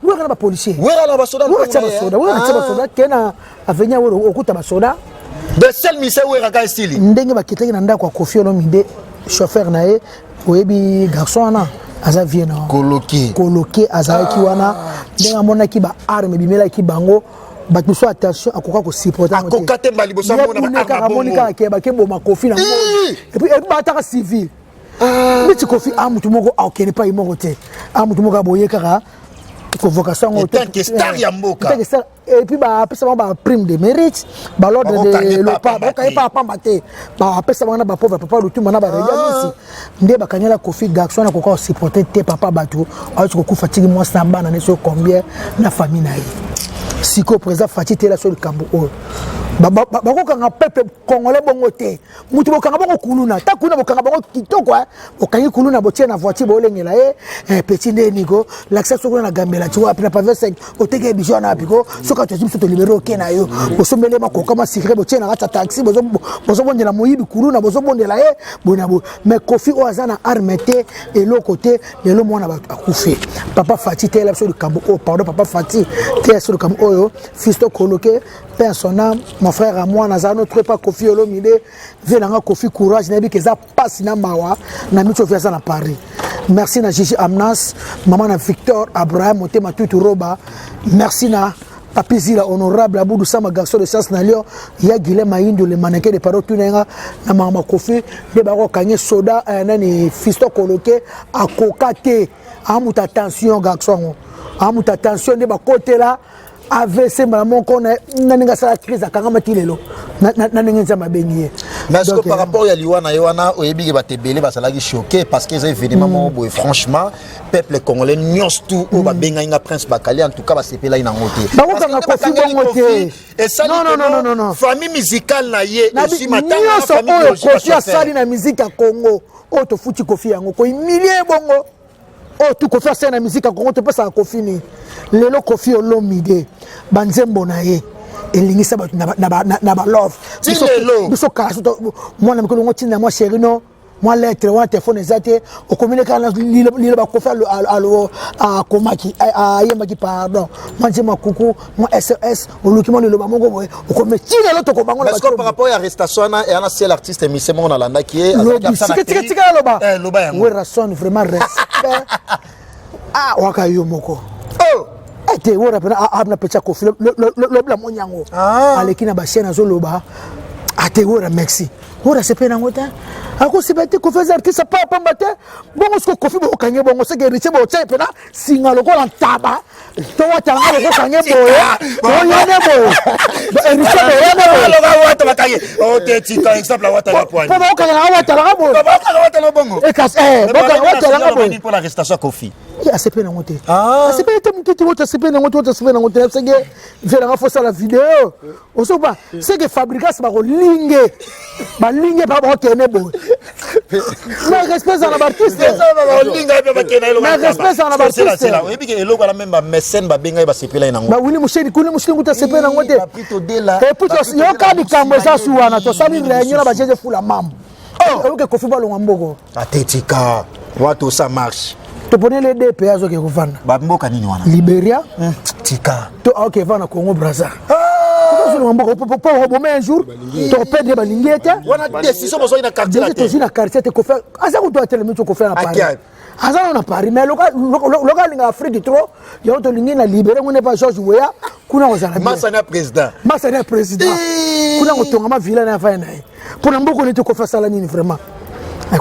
Wera na bapolicier. Wera na basoda. Wera tia basoda. Wera tia basoda ke na avenir Wera okuta basoda. De seul mise Wera ka esili. Ndenge bakitaki na ndako ya Koffi Olomide chauffeur na ye oyebi garçon wana aza vie na koloke koloke azalaki wana ndenge amonaki ba arme ebimelaki bango bato mosusu attention akoka kosupporte akoka te mbala liboso amoni kaka ke bakeboma Koffi na moi et puis bataka civil neti Koffi a motu moko akokende epai moko te, a motu moko aboye kaka convocation yango star ya mboka. Et puis bapesa bango baprime de mérite, balordre de lopa, bakokangi pa pamba te, bapesa bango na bapauvre papa Lutumba na baredia misi nde bakangela Koffi. Garçon akoka kosupporte te, papa bato awuti kokufa, tiki mwasi na bana ne so combien na famille na ye. Sikoyo président Fatshi tela so likambo oyo, bakokanga peuple congolais bongo te. Mutu bokanga bongo kuluna ta kuna, bokanga bango kitoko, bokangi kuluna, botie na voiture, boolengela ye petit nde niko lakisa so kuna na gambela ti wapi na pave 5 oteki ye biso wana wapi ko soki atozi biso tolibere oke na yo, bosombeli ye makoka masikre, botie na kati ya taxi, bozobondela moyibi kuluna, bozobondela ye boye na boye. Mais Koffi oyo aza na arme te, eloko te, lelo mwana bato akufi. Papa Fatshi, teyela biso likambo oyo, pardon. Papa Fatshi, teyela biso likambo oyo. Fiston Koloke, paix à son âme, mon frère à moi, naza notre pas Koffi Olomide, vie nanga Koffi, courage, nayebi ke eza pasi na mawa na miso ofi aza na Paris. Merci na Gigi Amnas, mama na Victor Abraham Motema Tutu Roba. Merci na Papi Zila, honorable Aboudou Sama, garçon de science na Lyon, ya Guilhem Maïndu, le mannequin de Paro Tunenga, na mama Koffi, nde bakokangi soda nani Fiston Koloke akoka te, amuta attention garçon yango, amuta attention nde bakotela AVC mbala moko na ndenge asala crise, akangamaki lelo na ndenge Nzambe abengi ye. Mais est-ce que par rapport ya liwa na ye wana, oyebi ke bato ebele bazalaki choqué parce que eza événement moko boye, franchement peuple congolais nyonso tout oyo babengaki nga Prince Bakali, en tout cas basepelaki nango te. Bakokanga Koffi bongo te. Esali famille musicale na ye. Nyonso oyo Koffi asali na musique ya Congo, oyo tofuti Koffi yango, kohumilie bongo oyo tu Koffi asali na musique ya Congo, topesaka Koffi nini lelo? Koffi Olomide, banzembo na ye elingisa bato na balove. Biso kala mwana mikolo ngo ntinda mwa chéri no mwa lettre wana, telefone eza te, okomini kaka liloba Koffi akomaki, ayembaki, pardon, mwa nzembo ya kuku, mwa sos, oluki mwa liloba moko boye, okomi ti lelo tokobango. Par rapport ya arrestation wana, eya na seul artiste mise moko nalandaki ye. Tika aloba Werrason, vraiment respect. Ah, waka yo moko ete Wera mpena abna petia Koffi lobela moni yango aleki na bachaine, azoloba ate Wera merci. Wera sepe nango te, akosiba te. Koffi aza artiste pa pamba te bongo. Siko Koffi bokokange bongo, seke Héritier botia mpena singa lokola ntaba to watalanga, bokokange boye, toyane boye, Héritier boyane boye, po bokokangela watalanga boye. Watalanga boye. Koffi asepe nango te, asepe te motu te, oto asepe nango te, oto asepe nango te. Seke velanga fosala video osoba, seke Fabregas bakolinge balinge mpa bakokende boye. Mais respect ezala na baartiste, mais respect ezala na baartiste. Oyebi ke eloko wana même bamesene babengai, basepelai nango. Bawili Musheni kuli Musheni kuta asepeli nango te. Et puis yoka likambo eza su wana, tosali réunion na bajeje fula mambo oyoke Koffi balongwa mboko. Atetika wato ça marche. Toponeli DP azoke kovanda. Bamboka nini wana? Liberia. Tika. To aoke vanda na Congo Braza, tozolonga mboka po obome un jour toperdre, balingi ye te. Wana décision bozwaki na quartier? Tozwi na quartier te. Koffi aza kutu atelemi to Koffi na Paris, aza nano na Paris, mais loka alinga Afrique trop, yango tolingi na libere ngo nepa George Weah kuna kozala. Masani ya président. Masani ya président kuna kotongama villa na afai na ye mpona mboka neti Koffi asala nini vraiment?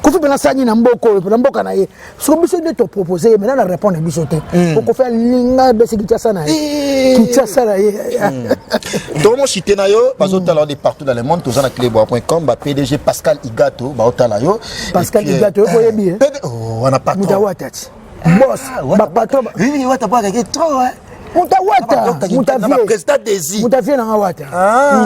Koffi mpena asala nini na mboka oyo, mpena mboka na ye? Soko biso nde topropose ye, maintenant na répondre biso te. Po Koffi alinga besi Kinshasa na ye, Kinshasa na ye. Tomo cité na yo bazotala de partout dans le monde. Toza na cleboa.com, ba PDG Pascal Igato baotala yo. Pascal Igato oyo oyebi ye. Wana patron. Mutu awata ti boss, bapatron. Wata bwakaki trop. Mutu awata, président Desi. Mutu avie nanga wata,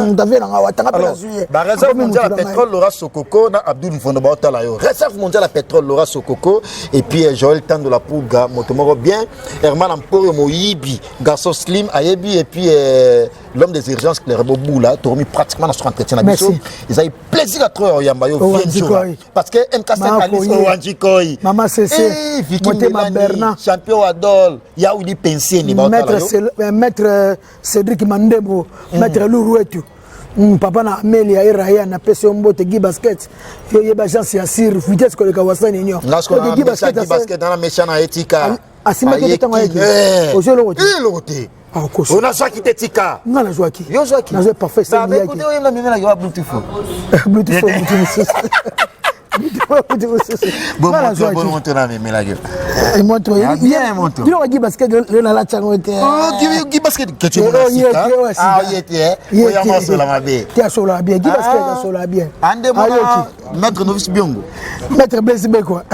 mutu avie nanga wata, nga mpe nazwi ye. Baréserve mondiale ya pétrole Laura Sokoko na Abdul Mfondo baotala yo. Réserve mondiale ya pétrole Laura Sokoko et puis Joël Tando la Puga, moto moko bien, Herman Amporio Moyibi, garçon slim ayebi, et puis euh, L'homme des urgences Claire Boboula, tourmi pratiquement dans son entretien na biso. Ils ont plaisir à trop yamba yo vieux Parce que MK5 Alice Owanjikoi. Maman CC. Eh, Vicky Bernard. Champion Adol, Yaoudi Penseni Maître euh, Maître euh, Cédric Mandembo, mm. Maître Lourouetu. Mm, papa na amelia eraya napesi yo mbote gi basket yo yeba agence ya sir vitesse koleka wasani nyo gi basket na mesha na etika asimbaki te ntango ayeki eh. ozwi eloko te eh, eloko te ah, onazwaki te tika nga nazwaki yo ozwaki nazwi parfait seniyaki oyemba memelaki wa bluetooth bluetooth mutu mosusu biloko gi basket lelo nalati yango te gi basket te asolaka bien gi basket asolaka bien Maître Novice Biongo. Maître Blaise Bekwa.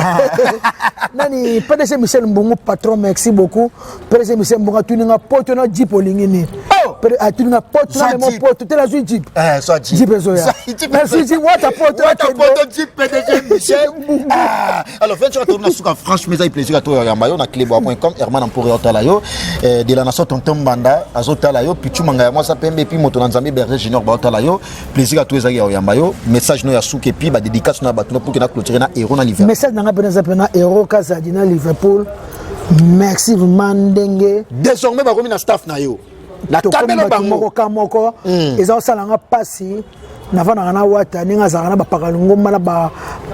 Nani PDG Michel Mbongo patron merci beaucoup. PDG Michel Mbongo atuninga poto na jeep olingi nini? Oh! Atuninga poto na memo poto te la zui jeep. Eh soit jeep. Jeep ezoya. Merci jeep wata poto. Wata poto jeep PDG Michel Mbongo. Ah, alors 28 tourna suka franchement ça plaisir à toi yamba yo na cleboa.com Herman Ampore otala yo eh, de la nation tonton Mbanda azotala yo Pichu Mangaya mwasa pembe puis moto na Nzambe Berger Junior ba otala yo plaisir à toi ezali ya oyamba yo message no ya suka et puis ba dédicace na bato pour que na clôturer na héros na Liverpool message na nga pena eza pena héros Kazadi na Liverpool merci vraiment ndenge désormais bakomi na staff na yo na kabelo bango moko ka moko hmm. eza osala nga pasi navandaka na wata ndenge azalaka na bapaka lingomba na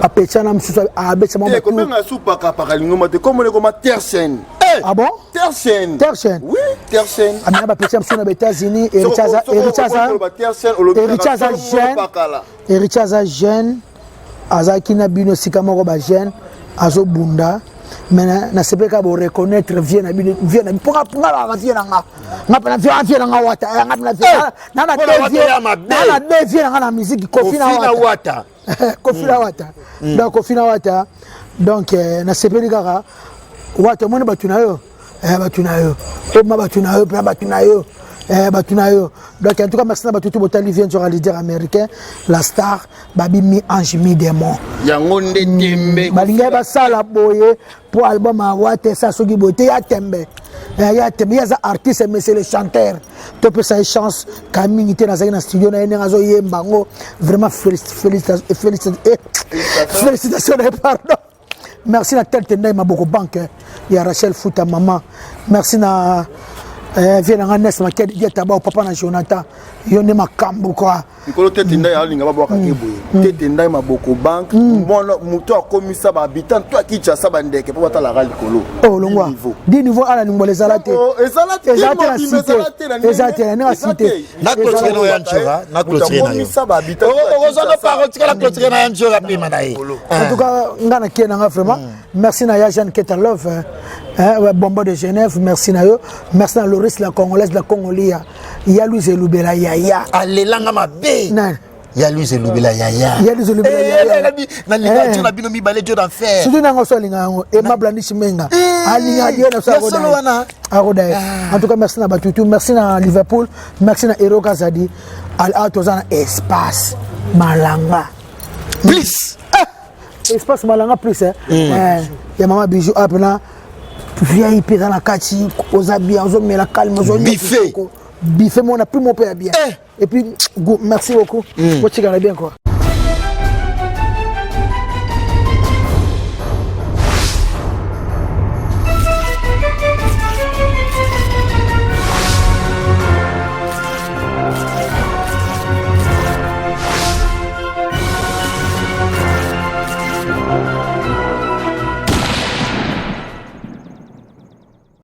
bapetia na mosusu abetisa mwa kobenga su pakapaka lingomba te komona ekoma tersen eh! ah bon tersen tersen oui tersen amena bapetia mosusu na baétats-unis héritier aza jeune héritier aza jeune azalaki na bino esika moko bajeune azobunda mais nasepeli kaka boreconnaitre vie na bino vie na mpo nga balaka vie na nga nga mpena vie vie na nga wata eh, nga mpena vie eh, na na de vie na nga na musique kofi na wata kofi na wata mm. donc kofi na wata donc eh, nasepeli kaka wata omoni bato na yo eh, bato na yo oma bato na yo mpena bato na yo eh, bato na yo donc en tout cas merci na bato tu botali vie nzoka leader américain la star babi mi ange mi démon yango nde hmm, tembe balingaki basala boye mpo album awa te sa soki boye te ya tembe eh, ya tembe ye aza artiste mais c'est le chanteur topesa ye chance ka mingi te nazalaki na studio na ye ndenge azoyemba yango vraiment eh, félicitation na ye pardon merci na tel tendai maboko banque ya rachel futa mama merci na eh, vie na nga nes makedi diataba papa na jonathan yo nde makambo kua likolo tete ndai alinga babwaka te boye mm. tete ndai maboko banque mm. mwana moto akomisa bahabitant to ya kinshasa bandeke mpo batalaka likolo oh, longwa di niveau ala lingwala ezala te oh, ezala te na cité eza te na ndenge ya cité na clôture na ya nchora na clôture na yo okozwa parole tikala clôture na ya nchora pema na ye en tout cas nga na kie na nga vraiment mm. merci na ya Jeanne Keta Love hein, bonbon de Genève merci na yo merci na Loris la congolaise la Congolia ya Louise Elubela yaya alelanga mabe nani ya Louise Elubela yaya ya Louise Elubela eh, yaya nalinga dio na bino mibale dio d'enfer surtout nanga so alinga yango aimable Anish Menga eh, alinga dio na so solo wana akoda ye ah. en tout cas merci na batutu merci na Liverpool merci na Hero Kazadi al toza na espace malanga plus eh, espace malanga plus eh. Mm. Eh, ya mama bijou apena ah, vip eza na kati oza bien ozomela calme ozobuffet buffet mona prix moko mpe ya bien eh. et puis merci beaucoup mm. botikala bien quoi.